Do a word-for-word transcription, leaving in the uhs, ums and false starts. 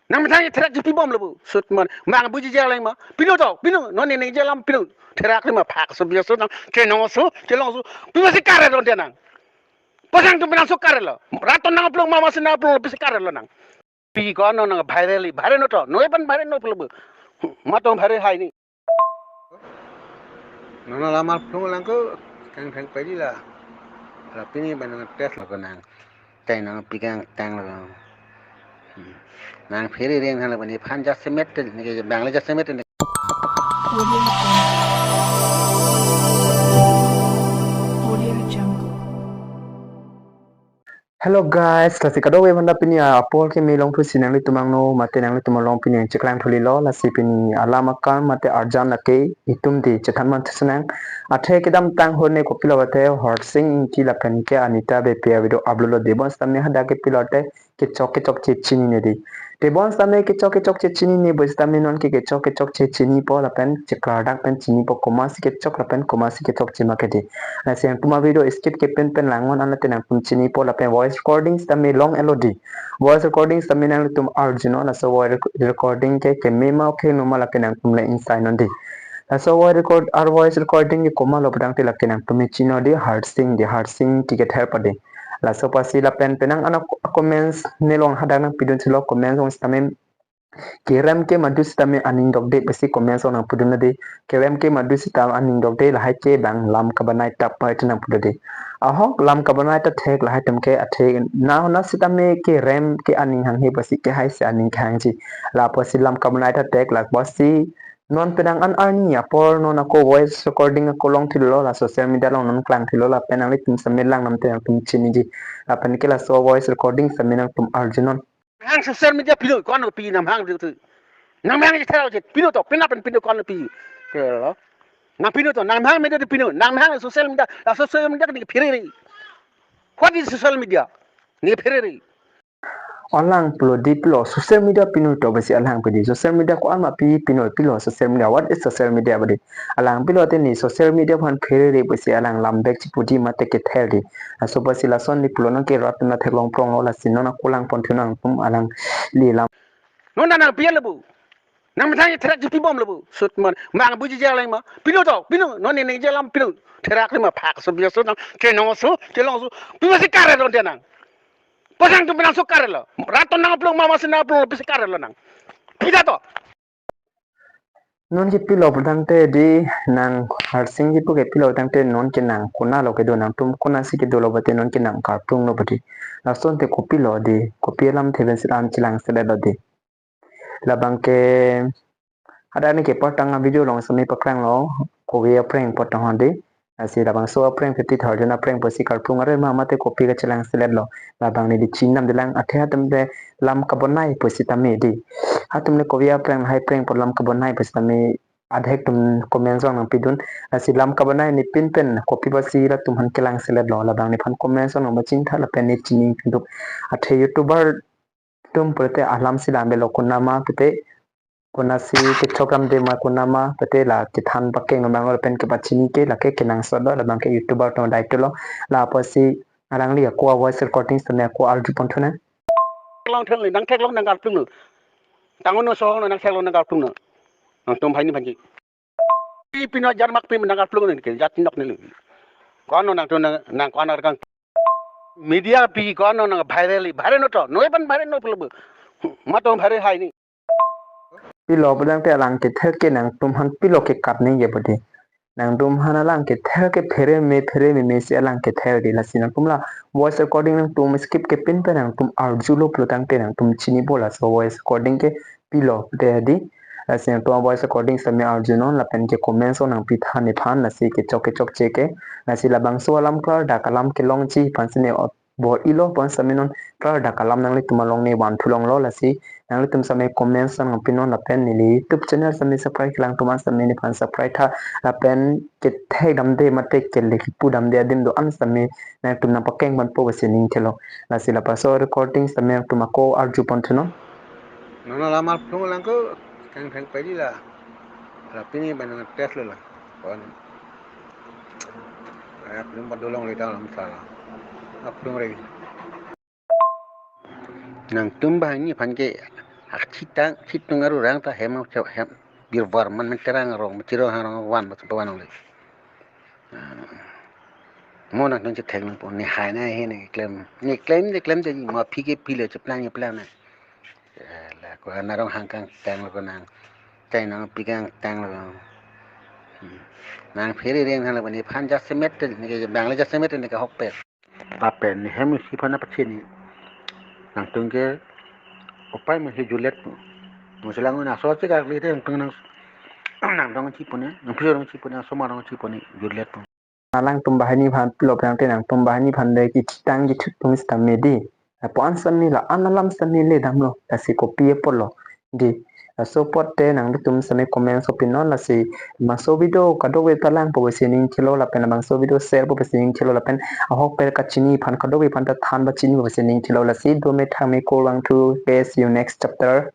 Nang methang therak jipi bom lo bu. Sut man. Mang buji jalang ma. Pinu to, pinu. Non ne ne jalam pinu. Therak lima phak so biasa nang. Chenong so, chelong so. Pinu si karet lo dia nang. Pasang tu pinang so karet lo. Raton nang plong mama si nang plong pisi karet lo nang. Pi ko ano nang viral, viral no to. No epan viral no plong bu. Matong viral hai ni. Nona lamar plung lang ko kang thang pedi la. Tapi ni banang test lo ko nang. Tang nang pikang tang lo. Hmm. Nang phiri ring hal bani phan jasemet ni ke bang le jasemet ni. Audio Jungle. Audio Jungle. Hello guys, lasi kadokave aphan ta pini apor keme longthusi nanglitum angno mate nanglitum along pini cheklang thuli lo, lasi pini alam akam mate arjan lake itum dei chethan man thusi nang. Athe kedamtang ahut ne kopilo athe Harsing Engti lapen ke Anita Beypi avideo upload lo dei, bonsitame hadak ke pilo athe kechok kechokche chinine dei. Te bonsitame kechok kechokche chinine, bonsitame non ke kechok kechokche chinipo lapen cheklardak pen chinipo komatsi kechok lapen komatsi kechokche ma ke dei. Lasi nangtum avideo skip kepen pen langnon anat nangtum chinipo lapen voice recording sitame long-et lo dei. Voice recording sitame nanglitum arjunon, laso voice rec-, recording ke keme ma oke no ma lapen nangtum le inside non dei. Laso voice record, ar voice recording ke komat lo pudang te lake nangtum chinon dei, Harsing dei, Harsing Engti kether pa dei. Laso apotsi lapen penang ano comments ne long hadak nangpidun thulo, comments along sitame kerem ke madu sitame aning dokde pusi comments along nangpidun dei. Kerem ke madu sitame aning dokde, lahai ke bang lam kabanai tap pai tu nangpidun dei. Ahok lam kabanai ta thek, lahai atum ke athe na hona sitame kerem ke aning hanghe pusi kehai si aning kehangji. La apotsi lam kabanai ta thek, la apotsi non penang an arni apor non ako voice recording ako long thulo, la social media along non klang thulo, lapen nanglitum sitame lang nangtum chiniji. Lapen ke laso voice recording sitame nangtum arjunon. Hang social media pinu ko ano pi nang hang tu. Nang hang je thera je pinu to, pinu pen pinu ko ano pi. Ke lo. Nang pinu to, nang hang media pinu, nang hang social media, la social media ni phiri ri. What is social media? Ni phiri ri. Alang pulo dei pilo social media pinu to pusi alang pi dei. Social media ko-an ma pi pinu pilo social media. What is social media ba dei? Alang pilo athe ni social media aphan phiri ri pusi alang lam bek chipu dei mate kether dei. Laso apotsi lason ni pulo nang ke rat na theklong prong lo, lasi non ako lang pon thu nangtum alangli lam. Non nang pi lo bu. Nang methang therak jipi bom lo bu. Sut man. Mang buji jalang ma. Pinu to, pinu. Non ne ne jalam pinu. Therak lima phak so biasa nang. Chenong so, chelong so. Pinu si karet lo dia nang. Pasang tu pinang so karet lo. Raton nang plong mama si nang plong pisi karet lo nang. Pida to. Non ke pilo pudang te dei, nang Harsing Engti pu ke pilo pudang te non ke nang kona lo kedo, nangtum konatsi kedo lo ba te non ke nang karplung lo ba dei. Lason te kopilo dei, kopi alam the pen si an chelang selet lo dei. Labang ke hadak ne ke apor tang avideo along sitame paklang lo, kove aprank apor tang hon dei. Lasi labangso aprank peti thar jon aprank pusi karplung are ma mate kopi kachelang selet lo. Labang ne dei chinam dei lang, athe atum le lam kabonai pusitame dei. Atum le kove aprank hai prank apot lam kabonai pusitame adhek atum comments along nangpidun. Lasi lam kabonai ne pin pen kopi pusi latum aphan kelang selet lo. Labang nephan comments along ba chingtha lapen ne chini pinduk. Athe YouTuber atum pulote alam si lam avelo, kona ma pute, konatsi kechok ram de ma, kona ma pute la kethan pakeng lo bang lo pen kepachini ke lake kenangsot lo, labang ke YouTuber atum adai tu lo. La apotsi alangli ako voice recording sitame ako arju pon thu nang. Long thang le nang theklong nang karplung lo. Tangon no sohong no nang theklong nang karplung lo. Nangtum bhai ni bhanji. Pi pinu jarmak pi nang karplung ni ke jati nok ni. Ko ano nangtum nang, nang ko ano kang media pi ko ano nang viral, viral no to. No epan viral no pulo bu. Matong viral hai ni. Pilo pudang te alang kether ke nangtum aphan pilo kekat ningje ba dei. Nangtum aphan alang kether ke phere me phere me me si alang kether dei, lasi nangtum la voice recording nangtum skip kepin pen nangtum arju lo pudang te nangtum chinipo laso voice recording ke pilo pute dei. Lasi nangtum voice recording sitame arjunon lapen ke comments along nangpitha nephan, lasi kechok kechokche ke. Lasi labangso alam klardak alam kelongji aphan si ne bor-ilo pon sitame non klardak alam nanglitum along ne van thu longlo, lasi nanglitum sitame comments along nangpinon lapen neli YouTube channel sitame subscribe kelang atum an sitame nephan subscribe tha lapen kethek damde mate kele kipu damde adim do-an sitame nangtum nangpakeng ponpo pusi ning thelo. Lasi labangso recording sitame nangtum ako arju pon thunon. Nona lamar plung lang ko kang thang pedi la. La pini banang test lo la. Kon. Aya plung padolong le ta lam sala. Aplung re. Nangtum banghini aphan ke Akhitang, khitung arurang ta hem, hem, birvar man men terang rong, chiro harong van, ba chepa van ongle. Ah, mo nangtum chethek nangpo, ne hai na he ne klem, ne klem, ne klem te ma phi ke phi le cheplang, cheplang na. Eh, la ko na rong hang kangtang lo ko nang, chai nangpi kangtang lo. Hmm. Nang phere reng hang lo nephan jasemet te, ne ke bang le jasemet te, ne ke hokpet. Lapen ne hem isi aphan apachini. Nangtum ke upai mesi jutlet pu. Musi lang na so che kakli te nangtum nang, nangtum chipone, nang phi nang chipone, asomar nang chipone, jutlet pu. Alangtum banghini aphan pulo penang te nangtum banghini aphan le kithang kithut tum sitame dei. Lapu-an sitame la-an alam sitame le damlo. Lasi kopi apotlo dei. Laso apot te nangtum sitame comment so pinon, lasi bangso video kadokave ta langpo pusi ning thilo lapen bangso video share po pusi ning thilo lapen ahokpet kachini aphan kadokave aphan ta than pachini po pusi ning thilo, lasi dome thangme kurvangthu, okay, see you next chapter.